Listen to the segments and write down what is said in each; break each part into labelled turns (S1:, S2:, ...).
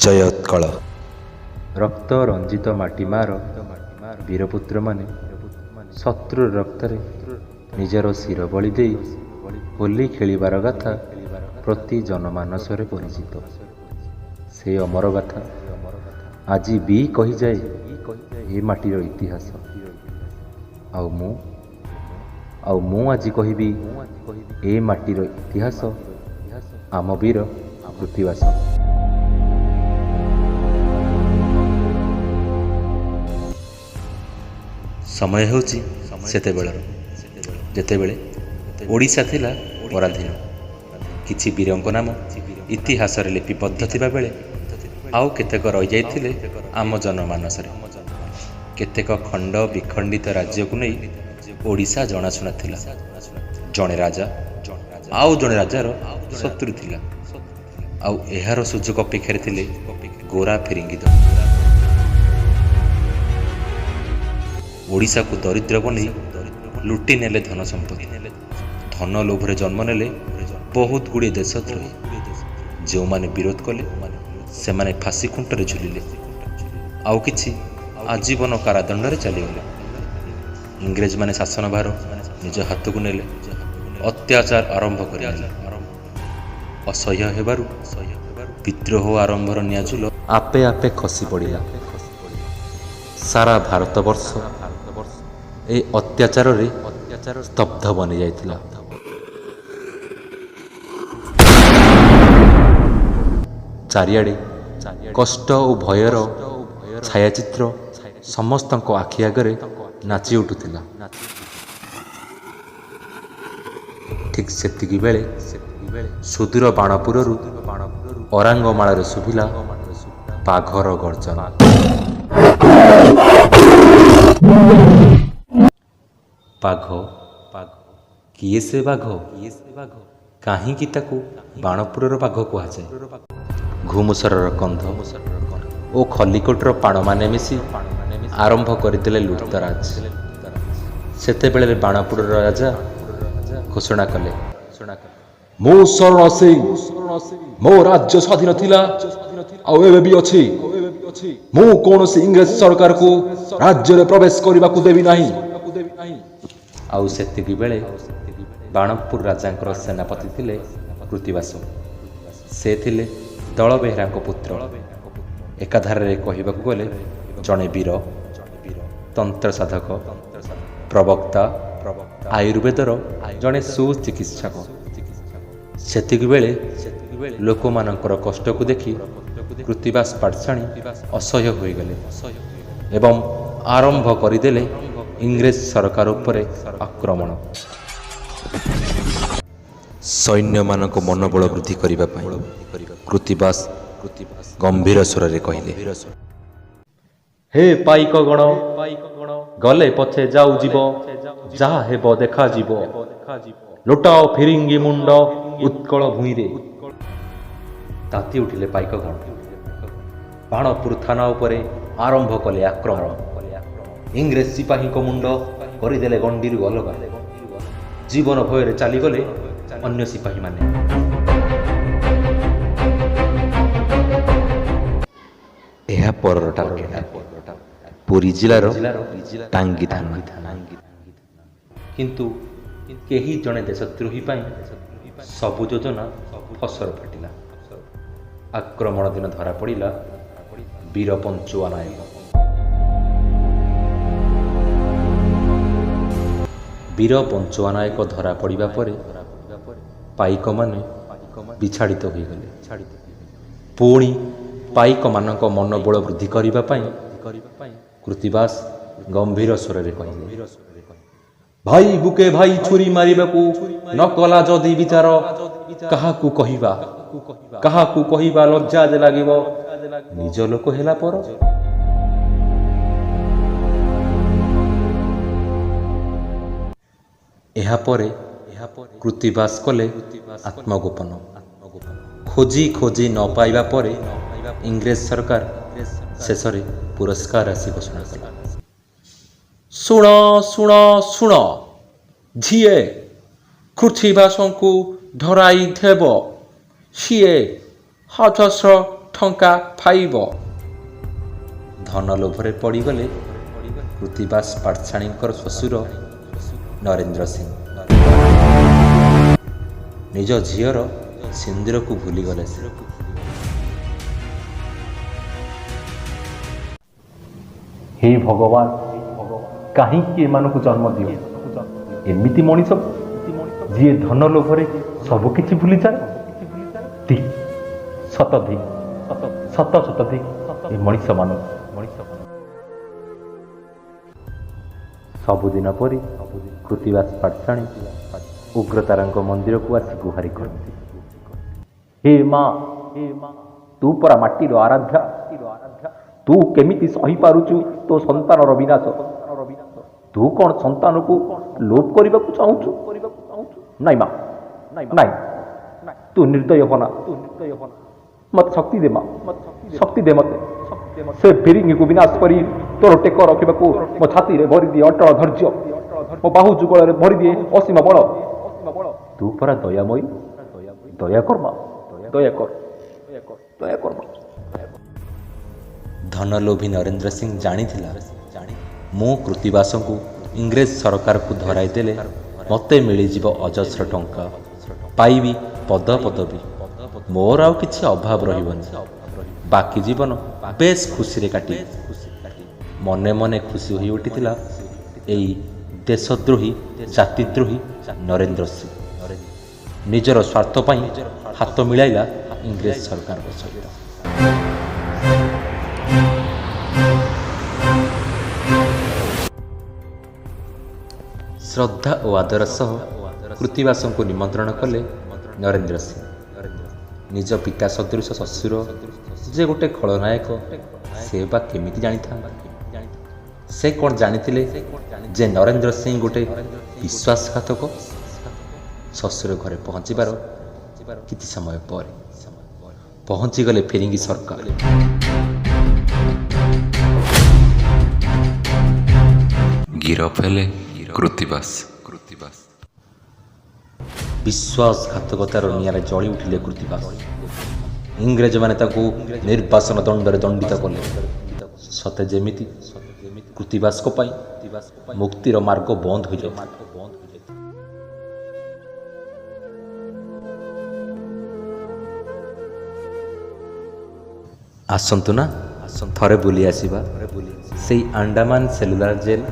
S1: ଜୟ ଉତ୍କଳ।
S2: ରକ୍ତ ରଞ୍ଜିତ ମାଟି ମାଆର ବୀରପୁତ୍ରମାନେ ଶତ୍ରୁର ରକ୍ତରେ ନିଜର ଶିର ବଳି ଦେଇ ହୋଲି ଖେଳିବାର ଗାଥା ପ୍ରତି ଜନମାନସରେ ପରିଚିତ। ସେ ଅମର ଗାଥା ଆଜି ବି କହିଯାଏ ଏ ମାଟିର ଇତିହାସ। ଆଉ ମୁଁ ଆଜି କହିବି ଏ ମାଟିର ଇତିହାସ, ଆମ ବୀର କୃତିବାସ। ସମୟ ହେଉଛି ସେତେବେଳର, ଯେତେବେଳେ ଓଡ଼ିଶା ଥିଲା ପରାଧୀନ। କିଛି ବୀରଙ୍କ ନାମ ଇତିହାସରେ ଲିପିବଦ୍ଧ ଥିବାବେଳେ ଆଉ କେତେକ ରହିଯାଇଥିଲେ ଆମ ଜନମାନସରେ। କେତେକ ଖଣ୍ଡ ବିଖଣ୍ଡିତ ରାଜ୍ୟକୁ ନେଇ ଓଡ଼ିଶା ଜଣାଶୁଣା ଥିଲା। ଜଣେ ରାଜା ଆଉ ଜଣେ ରାଜାର ଶତ୍ରୁ ଥିଲା, ଆଉ ଏହାର ସୁଯୋଗ ଅପେକ୍ଷାରେ ଥିଲେ ଗୋରା ଫିରିଙ୍ଗି ଦଳ। ଓଡ଼ିଶାକୁ ଦରିଦ୍ର ବନେଇ ଲୁଟି ନେଲେ ଧନ ସମ୍ପତ୍ତି। ଧନ ଲୋଭରେ ଜନ୍ମ ନେଲେ ବହୁତ ଗୁଡ଼ିଏ ଦେଶଦ୍ରୋହୀ। ଯେଉଁମାନେ ବିରୋଧ କଲେ, ସେମାନେ ଫାଶୀ ଖୁଣ୍ଟରେ ଝୁଲିଲେ, ଆଉ କିଛି ଆଜୀବନ କାରାଦଣ୍ଡରେ ଚାଲିଗଲେ। ଇଂରେଜମାନେ ଶାସନ ଭାର ନିଜ ହାତକୁ ନେଲେ, ଅତ୍ୟାଚାର ଆରମ୍ଭ କରିଦେଲେ। ଅସହ୍ୟ ହେବାରୁ ବିଦ୍ରୋହ ଆରମ୍ଭର ନିଆଁଝୁଲ ଆପେ ଆପେ ଖସି ପଡ଼ିଲା। ସାରା ଭାରତବର୍ଷ ଏ ଅତ୍ୟାଚାରରେ ସ୍ତବ୍ଧ ବନିଯାଇଥିଲା। ଚାରିଆଡ଼େ କଷ୍ଟ ଓ ଭୟର ଛାୟାଚିତ୍ର ସମସ୍ତଙ୍କ ଆଖି ଆଗରେ ନାଚି ଉଠୁଥିଲା। ଠିକ୍ ସେତିକି ବେଳେ ସୁଦୂର ବାଣପୁରରୁ ଅରାଙ୍ଗମାଳରେ ଶୁଭିଲା ବାଘର ଗର୍ଜନ। ବାଘ! କିଏ ସେ ବାଘ? କାହିଁକି ତାକୁ ବାଣପୁରର ବାଘ କୁହାଯାଏ? ଘୁମୁସରର କନ୍ଧ ଓ ଖଲିକୋଟର ପାଣମାନେ ମିଶି ଆରମ୍ଭ କରିଦେଲେ ଲୁଟତରାଜ। ସେତେବେଳେ ବାଣପୁରର ରାଜା ଘୋଷଣା କଲେ, ମୁଁ ଶରଣ ସିଂ। ମୋ ରାଜ୍ୟ ସ୍ୱାଧୀନ ଥିଲା, ଆଉ ଏବେ ବି ଅଛି। ମୁଁ କୌଣସି ଇଂରେଜ ସରକାରକୁ ରାଜ୍ୟରେ ପ୍ରବେଶ କରିବାକୁ ଦେବି ନାହିଁ। ଆଉ ସେତିକି ବେଳେ ବାଣପୁର ରାଜାଙ୍କର ସେନାପତି ଥିଲେ କୃତିବାସ। ସେ ଥିଲେ ଦଳ ବେହେରାଙ୍କ ପୁତ୍ର। ଏକାଧାରରେ କହିବାକୁ ଗଲେ ଜଣେ ବୀର, ତନ୍ତ୍ର ସାଧକ, ପ୍ରବକ୍ତା, ଆୟୁର୍ବେଦର ଜଣେ ସୁଚିକିତ୍ସକ। ସେତିକି ବେଳେ ଲୋକମାନଙ୍କର କଷ୍ଟକୁ ଦେଖି କୃତିବାସ ପାଟଶାଣୀ ଅସହ୍ୟ ହୋଇଗଲେ ଏବଂ ଆରମ୍ଭ କରିଦେଲେ ଇଂରେଜ ସରକାର ଉପରେ ଆକ୍ରମଣ। ସୈନ୍ୟମାନଙ୍କ ମନୋବଳ ବୃଦ୍ଧି କରିବା ପାଇଁ କୃତିବାସ ଗମ୍ଭୀର ସ୍ୱରରେ କହିଲେ, ହେ ପାଇକଗଣ, ଗଲେ ପଛେ ଯାଉ ଯିବ, ଯାହା ହେବ ଦେଖାଯିବ। ଲୁଟାଅ ଫିରିଙ୍ଗି ମୁଣ୍ଡ ଉତ୍କଳ ଭୂଇଁରେ। ତାତି ଉଠିଲେ ପାଇକଗଣ। ବାଣପୁର ଥାନା ଉପରେ ଆରମ୍ଭ କଲେ ଆକ୍ରମଣ। ଇଂରେଜ ସିପାହୀଙ୍କ ମୁଣ୍ଡ କରିଦେଲେ ଗଣ୍ଡିରୁ ଅଲଗା। ଜୀବନ ଭୟରେ ଚାଲିଗଲେ ଅନ୍ୟ ସିପାହୀମାନେ। ଏହା ପରର ଟାର୍ଗେଟ ପୁରୀ ଜିଲ୍ଲାର ଟାଙ୍ଗୀ ଥାନା। କିନ୍ତୁ କେହି ଜଣେ ଦେଶଦ୍ରୋହୀ ପାଇଁ ସବୁ ଯୋଜନା ଫସର ଫାଟିଲା। ଆକ୍ରମଣ ଦିନ ଧରା ପଡ଼ିଲା ବୀର ପଞ୍ଚୁଆ ନାୟକ। ବୀର ପଞ୍ଚୁଆ ନାୟକ ଧରା ପଡ଼ିବା ପରେ ପାଇକମାନେ ବିଛାଡ଼ିତ ହୋଇଗଲେ। ପୁଣି ପାଇକମାନଙ୍କ ମନୋବଳ ବୃଦ୍ଧି କରିବା ପାଇଁ କୃତିବାସ ଗମ୍ଭୀର ସ୍ୱରରେ କହିଲେ, ଭାଇ ବୁକେ ଭାଇ ଛୁରୀ ମାରିବାକୁ ନ କଲା ଯଦି ବିଚାର, କାହାକୁ କହିବା, କାହାକୁ କହିବା? ଲଜ୍ଜା ଯେ ଲାଗିବ, ନିଜ ଲୋକ ହେଲା ପର। ଏହାପରେ କୃତିବାସ କଲେ ଆତ୍ମଗୋପନ। ଖୋଜି ଖୋଜି ନ ପାଇବା ପରେ ଇଂରେଜ ସରକାର ଶେଷରେ ପୁରସ୍କାର ରାଶି ଘୋଷଣା କଲା। ଶୁଣ, ଶୁଣ, ଶୁଣ, ଯିଏ କୃତିବାସଙ୍କୁ ଧରାଇ ଦେବ, ସିଏ 1000 ଟଙ୍କା ପାଇବ। ଧନ ଲୋଭରେ ପଡ଼ିଗଲେ କୃତିବାସ ପାଟ୍ଟଶାଣୀଙ୍କର ଶ୍ୱଶୁର ନରେନ୍ଦ୍ର ସିଂ। ନିଜ ଝିଅର ସିନ୍ଦୂରକୁ ଭୁଲିଗଲେ ସେ।
S1: ହେ ଭଗବାନ, କାହିଁକି ଏମାନଙ୍କୁ ଜନ୍ମ ଦିଅ, ଏମିତି ମଣିଷ ଯିଏ ଧନ ଲୋଭରେ ସବୁ କିଛି ଭୁଲିଯାଏ। ଧିକ୍, ଶତ ଧିକ୍, ଶତ ଶତ ଧିକ୍ ଏ ମଣିଷମାନଙ୍କୁ।
S2: ସବୁଦିନ ପରି କୃତିବାସ ପାଟ୍ଟଶାଣୀ ଉଗ୍ରତାରାଙ୍କ ମନ୍ଦିରକୁ ଆସି ଗୁହାରି କରନ୍ତି।
S1: ହେ ମା, ତୁ ପରା ମାଟିର ଆରାଧ୍ୟା, ତୁ କେମିତି ସହିପାରୁଛୁ ତୋ ସନ୍ତାନର ବିନାଶ? ତୁ କ'ଣ ସନ୍ତାନକୁ ଲୋପ କରିବାକୁ ଚାହୁଁଛୁ? ନାଇଁ ମା, ନାଇଁ, ତୁ ନିର୍ଦ୍ଦୟ ହନା। ମତେ ଶକ୍ତି ଦେ ମା, ଶକ୍ତି ଦେ ମତେ। ସେ ଫିରିଙ୍ଗିକୁ ବିନାଶ କରି ତୋର ଟେକ ରଖିବାକୁ ମୋ ଛାତିରେ ଭରିଦିଏ ଅଟଳ ଧୈର୍ଯ୍ୟ, ମୋ ବାହୁ ଯୁଗଳରେ ଭରିଦିଏ ଅସୀମ ବଳ। ତୁ ପରା ଦୟାମୟୀ, ଦୟା କର ମା, ଦୟା କର, ଦୟା କର ମା।
S2: ଧନଲୋଭୀ ନରେନ୍ଦ୍ର ସିଂ ଜାଣିଥିଲା, ମୁଁ କୃତିବାସଙ୍କୁ ଇଂରେଜ ସରକାରକୁ ଧରାଇ ଦେଲେ ମୋତେ ମିଳିଯିବ ଅଜସ୍ର ଟଙ୍କା, ପାଇବି ପଦ ପଦବୀ, ମୋର ଆଉ କିଛି ଅଭାବ ରହିବନି, ବାକି ଜୀବନ ବେଶ ଖୁସିରେ କାଟିବି। ମନେ ମନେ ଖୁସି ହୋଇ ଉଠିଥିଲା ଏଇ ଦେଶଦ୍ରୋହୀ ଜାତିଦ୍ରୋହୀ ନରେନ୍ଦ୍ର ସିଂ। ନିଜର ସ୍ୱାର୍ଥ ପାଇଁ ହାତ ମିଳାଇଲା ଇଂରେଜ ସରକାରଙ୍କ ସହିତ। ଶ୍ରଦ୍ଧା ଓ ଆଦର ସହ କୃତିବାସଙ୍କୁ ନିମନ୍ତ୍ରଣ କଲେ ନରେନ୍ଦ୍ର ସିଂ। ନିଜ ପିତା ସଦୃଶ ଶ୍ୱଶୁର ଯେ ଗୋଟେ ଖଳନାୟକ, ସେ ବା କେମିତି ଜାଣିଥାନ୍ତା? ସେ କ'ଣ ଜାଣିଥିଲେ ଯେ ନରେନ୍ଦ୍ର ସିଂ ଗୋଟେ ବିଶ୍ୱାସଘାତକ? ଶ୍ୱଶୁର ଘରେ ପହଞ୍ଚିବାର କିଛି ସମୟ ପରେ ପହଞ୍ଚିଗଲେ ଫିରିଙ୍ଗି ସରକାର।
S3: ଗିରଫ ହେଲେ କୃତିବାସ।
S2: ବିଶ୍ୱାସଘାତକତାର ନିଆଁରେ ଜଳି ଉଠିଲେ କୃତିବାସ। ଇଂରେଜମାନେ ତାଙ୍କୁ ନିର୍ବାସନ ଦଣ୍ଡରେ ଦଣ୍ଡିତ କଲେ। ସତେ ଯେମିତି କୃତିବାସଙ୍କ ପାଇଁ ମୁକ୍ତିର ମାର୍ଗ ବନ୍ଦ ହୋଇଯାଇଥିଲା। ଆସନ୍ତୁ ନା ଥରେ ବୁଲି ଆସିବା ସେଇ ଆଣ୍ଡାମାନ ସେଲୁଲାର ଜେଲ୍,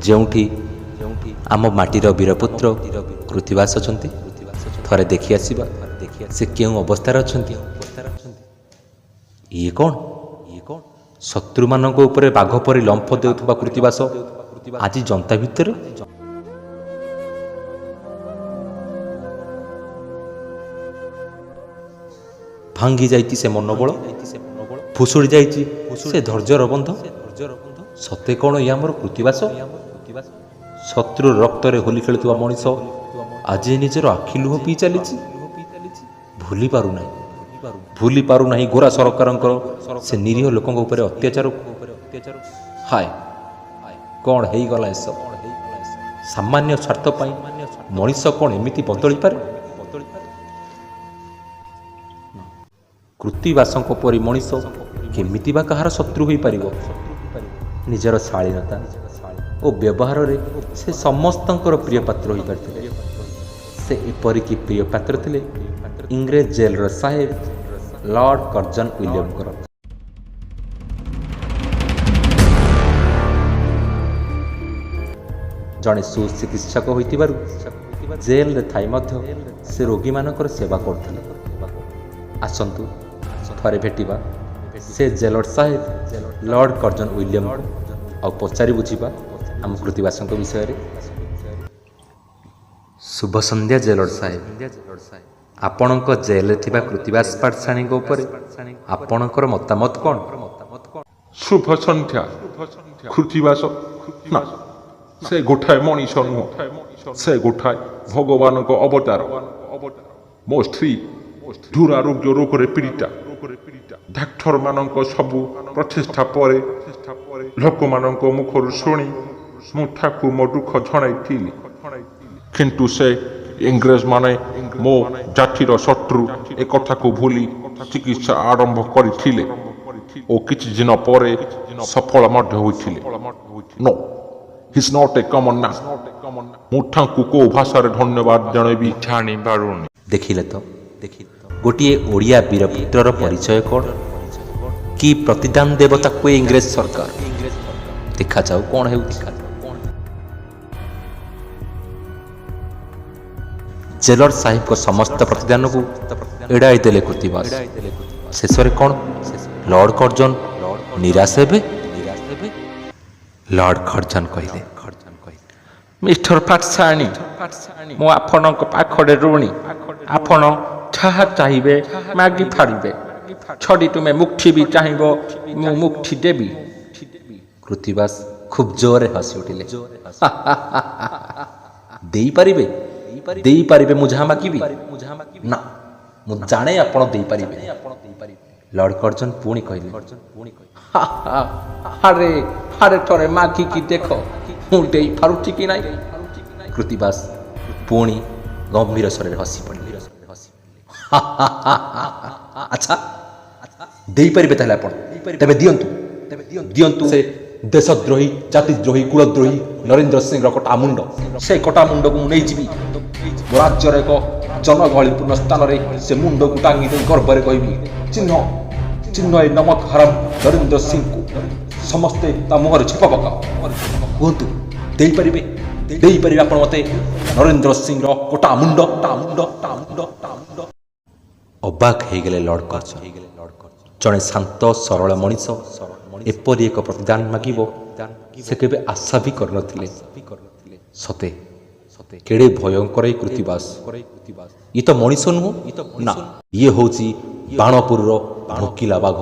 S2: ଯେଉଁଠି ଆମ ମାଟିର ବୀରପୁତ୍ର କୃତିବାସ ଅଛନ୍ତି। ଥରେ ଦେଖି ଆସିବା ସେ କେଉଁ ଅବସ୍ଥାରେ ଅଛନ୍ତି। ଇଏ କ'ଣ? ଶତ୍ରୁମାନଙ୍କ ଉପରେ ବାଘ ପରି ଲମ୍ଫ ଦେଉଥିବା କୃତିବାସ ଆଜି ଜନ୍ତା ଭିତରେ? ଭାଙ୍ଗି ଯାଇଛି ସେ ମନୋବଳ, ଭୁଷୁଡ଼ି ଯାଇଛି ସେ ଧୈର୍ଯ୍ୟର ବନ୍ଧ। ସତେ କ'ଣ ଇଏ ଆମର କୃତିବାସ? ଶତ୍ରୁ ରକ୍ତରେ ହୋଲି ଖେଳୁଥିବା ମଣିଷ ଆଜି ନିଜର ଆଖି ଲୁହ ପିଇ ଚାଲିଛି। ଭୁଲି ପାରୁନାହିଁ, ଭୁଲି ପାରୁନାହିଁ ଗୋରା ସରକାରଙ୍କର ସେ ନିରୀହ ଲୋକଙ୍କ ଉପରେ ଅତ୍ୟାଚାରକୁ। ହାୟ, କ'ଣ ହେଇଗଲା ଏସବୁ? ସାମାନ୍ୟ ସ୍ୱାର୍ଥ ପାଇଁ ମଣିଷ କ'ଣ ଏମିତି ବଦଳି ପାରେ? କୃତିବାସଙ୍କ ପରି ମଣିଷ କେମିତି ବା କାହାର ଶତ୍ରୁ ହୋଇପାରିବ? ନିଜର ଶାଳୀନତା ଓ ବ୍ୟବହାରରେ ସେ ସମସ୍ତଙ୍କର ପ୍ରିୟ ପାତ୍ର ହୋଇପାରିଥିଲେ। ସେ ଏପରିକି ପ୍ରିୟ ପାତ୍ର ଥିଲେ ଇଂରେଜ ଜେଲର ସାହେବ ଲର୍ଡ଼ କର୍ଜନ ୱିଲିୟମଙ୍କର। ଜଣେ ସୁଚିକିତ୍ସକ ହୋଇଥିବାରୁ ଜେଲରେ ଥାଇ ମଧ୍ୟ ସେ ରୋଗୀମାନଙ୍କର ସେବା କରୁଥିଲେ। ଆସନ୍ତୁ ଥରେ ଭେଟିବା ସେ ଜେଲର ସାହେବ ଲର୍ଡ଼ କର୍ଜନ ୱିଲିୟମଙ୍କୁ ଆଉ ପଚାରି ବୁଝିବା ଆମ କୃତିବାସଙ୍କ ବିଷୟରେ। ଶୁଭ ସନ୍ଧ୍ୟା ଜେଲର ସାହେବ। ଆପଣଙ୍କ ଜେଲରେ ଥିବା କୃତିବାସ ପାଟ୍ଟଶାଣୀଙ୍କ ଉପରେ ଆପଣଙ୍କର ମତାମତ କ'ଣ?
S4: ଶୁଭ ସନ୍ଧ୍ୟା। କୃତିବାସ ନା, ସେ ଗୋଟାଏ ମଣିଷ ନୁହଁ, ସେ ଗୋଟାଏ ଭଗବାନଙ୍କ ଅବତାର। ମୋ ସ୍ତ୍ରୀ ଦୁରାରୋଗ୍ୟ ରୋଗରେ ପୀଡ଼ିତା। ଡାକ୍ତରମାନଙ୍କ ସବୁ ପ୍ରଚେଷ୍ଟା ପରେ ଲୋକମାନଙ୍କ ମୁଖରୁ ଶୁଣି ମୁଁ ତାକୁ ମୋ ଦୁଃଖ ଜଣାଇଥିଲି। କିନ୍ତୁ ସେ ଇଂରେଜମାନେ ମୋ ଜାତିର ଶତ୍ରୁ, ଏ କଥାକୁ ଭୁଲି ଚିକିତ୍ସା ଆରମ୍ଭ କରିଥିଲେ ଓ କିଛି ଦିନ ପରେ ସଫଳ ମଧ୍ୟ ହୋଇଥିଲେ। No, he's not a common man. ମୁଁ ତାଙ୍କୁ କୋଉ ଭାଷାରେ ଧନ୍ୟବାଦ ଜଣାଇବି ଜାଣିପାରୁନି।
S2: ଦେଖିଲେ ତ, ଗୋଟିଏ ଓଡ଼ିଆ ବୀରପୁତ୍ରର ପରିଚୟ କ'ଣ? କି ପ୍ରତିଦାନ ଦେବ ତାକୁ ଏ ଇଂରେଜ ସରକାର? ଦେଖାଯାଉ କ'ଣ ହେଉଛି। ଜେଲର ସାହେବଙ୍କ ସମସ୍ତ ପ୍ରତିଦାନକୁ ଏଡ଼ାଇ ଦେଲେ କୃତିବାସ। ଶେଷରେ କ'ଣ ଲର୍ଡ଼ କର୍ଜନ ନିରାଶ ହେବେ? ଲର୍ଡ଼ କର୍ଜନ କହିଲେ,
S1: ମିଷ୍ଟର ପାଟଶାଣୀ, ମୁଁ ଆପଣଙ୍କ ପାଖରେ ଋଣୀ। ଆପଣ ଯାହା ଚାହିଁବେ ମାଗିପାରିବେ। ଯଦି ତୁମେ ମୁକ୍ତି ବି ଚାହିଁବ, ମୁଁ ମୁକ୍ତି ଦେବି।
S2: କୃତିବାସ ଖୁବ୍ ଜୋରରେ ହସି ଉଠିଲେ। ଦେଇପାରିବେ? ଦେଇପାରିବେ ମୁଁ ଯାହା ମାଗିବି? ନା, ମୁଁ ଜାଣେ ଆପଣ ଦେଇପାରିବେ। ଲର୍ଡ଼ କର୍ଜନ ପୁଣି କହିଲେ,
S1: ଆରେ ଆରେ, ଥରେ ମାଗିକି ଦେଖ ମୁଁ ଦେଇପାରୁଛି କି ନାହିଁ।
S2: କୃତିବାସ ପୁଣି ଗମ୍ଭୀର ସ୍ୱରରେ ହସି ପଡ଼ିଲେ। ଆଚ୍ଛା, ଦେଇପାରିବେ ତାହେଲେ ଆପଣ? ତେବେ ଦିଅନ୍ତୁ, ଦିଅନ୍ତୁ ସେ ଦେଶଦ୍ରୋହୀ, ଜାତିଦ୍ରୋହୀ, କୁଳଦ୍ରୋହୀ ନରେନ୍ଦ୍ର ସିଂର କଟା ମୁଣ୍ଡ।
S1: ସେ କଟା ମୁଣ୍ଡକୁ ମୁଁ ନେଇଯିବି। ମୋ ରାଜ୍ୟର ଏକ ଜନଗହଳିପୂର୍ଣ୍ଣ ସ୍ଥାନରେ ସେ ମୁଣ୍ଡକୁ ଟାଙ୍ଗି ଦେଇ ଗର୍ବରେ କହିବି, ଚିହ୍ନ, ଚିହ୍ନ ଏ ନମକ ହାରାମ ନରେନ୍ଦ୍ର ସିଂକୁ। ସମସ୍ତେ ତା ମୁହଁରେ ଛେପ ପକାଅ।
S2: କୁହନ୍ତୁ, ଦେଇପାରିବେ? ଦେଇପାରିବେ ଆପଣ ମୋତେ ନରେନ୍ଦ୍ର ସିଂର କଟା ମୁଣ୍ଡ? ତା ମୁଣ୍ଡ, ତା ମୁଣ୍ଡ, ତା ମୁଣ୍ଡ। ଅବାକ୍ ହେଇଗଲେ ଲର୍ଡ଼ କର୍ଜନ। ଜଣେ ଶାନ୍ତ ସରଳ ମଣିଷ ଏପରି ଏକ ପ୍ରତିଦାନ ମାଗିବ, ସେ କେବେ ଆଶା ବି କରିନଥିଲେ। ସତେ କେଡ଼େ ଭୟଙ୍କର ଏ କୃତିବାସ! ଇଏ ତ ମଣିଷ ନୁହଁ, ନା, ଇଏ ହେଉଛି ବାଣପୁରର ଭୋକିଲା ବାଘ।